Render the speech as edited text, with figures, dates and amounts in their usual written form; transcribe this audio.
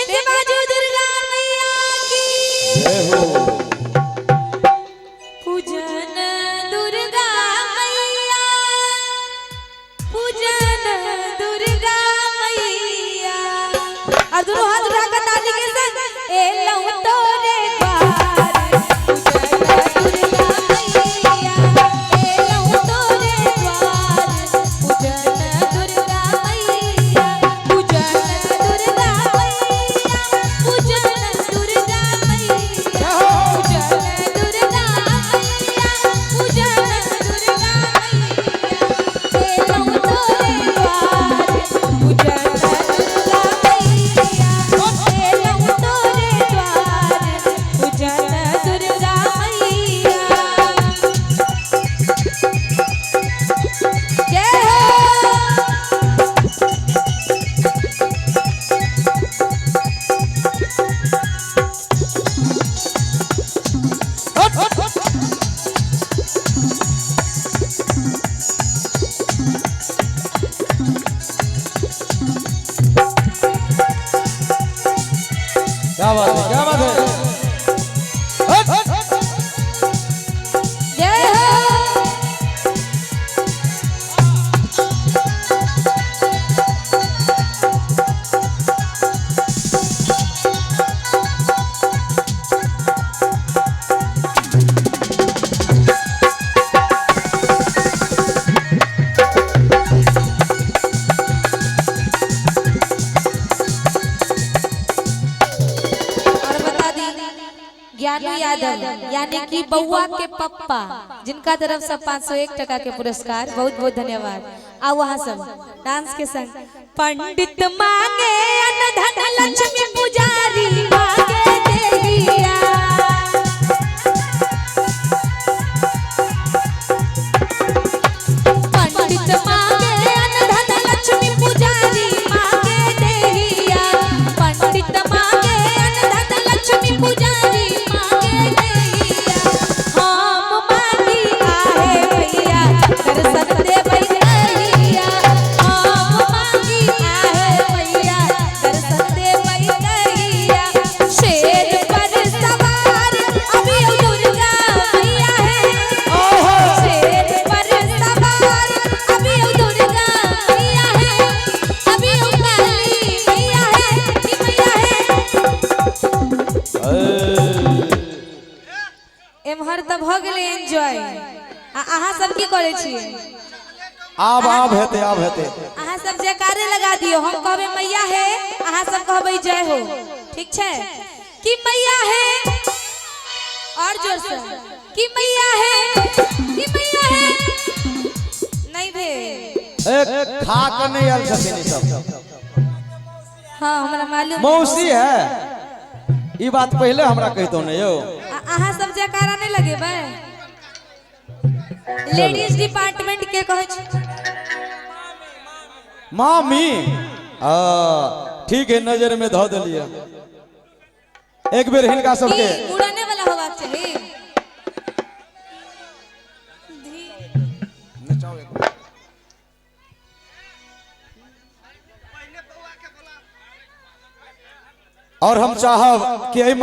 प्रेम से बाजू दुर्गा मैया की जय हो। पूजन दुर्गा मैया, पूजन दुर्गा मैया। और दोनों हाथ उठाकर ताली के संग ए लऊं तोरे द्वार, पूजन दुर्गा मैया, ए लऊं तोरे द्वार, पूजन दुर्गा मैया, पूजन दुर्गा मैया, पूजन दुर्गा मैया, पूजन दुर्गा मैया, पूजन दुर्गा मैया, ए लऊं तोरे द्वार, पूजन दुर्गा मैया, ए लऊं तोरे द्वार, पूजन दुर्गा मैया। जय हो। क्या बात है, क्या बात है। हट, हट, हट। जय हो। और बता दी ज्ञानू यादव यानी कि बउआ के पप्पा, जिनका तरफ से 501 टका के पुरस्कार, बहुत बहुत धन्यवाद। आओ वहाँ सब डांस के संग। पंडित मांगे अन्न धन लक्ष्मी पुजारी मांगे देहिया, पंडित मांगे अन्न धन लक्ष्मी पुजारी मांगे देहिया, पंडित मांगे अन्न धन लक्ष्मी पुजारी मांगे देहिया, हम मांगी आहे भैया दर्शन देबै कहिया, हम मांगी आहे भैया दर्शन देबै कहिया, शेर पर सवार अभी दुर्गा मैया है, शेर पर सवार अभी दुर्गा मैया है, अभी काली मैया है, कि मैया है। एम्हर तऽ भऽ गेलै एंजॉय। आ अहाँ सब की करै छियै? आब आब हेतै, आब हेतै। अहाँ सब जयकारे लगा दियौ। हम कहबै मैया है, अहाँ सब कहबै जय हो, ठीक छै? कि मैया है, और जोर से, कि मैया है, कि मैया है। नहीं भेल। ए, खा के नहीं आयल छथिन ई सब। हाँ हमरा मालूम। मौसी है, ई बात पहले हमरा कहितो ने यौ। अहाँ सब जयकारा नहीं लगेबै? लेडीज डिपार्टमेंट के कहै छी। मामी आ, ठीक है, नजर में धऽ देलियै। एक बेर हिनका सबके की उड़ने वाला होबाक चाही। और हम चाहब कि एहि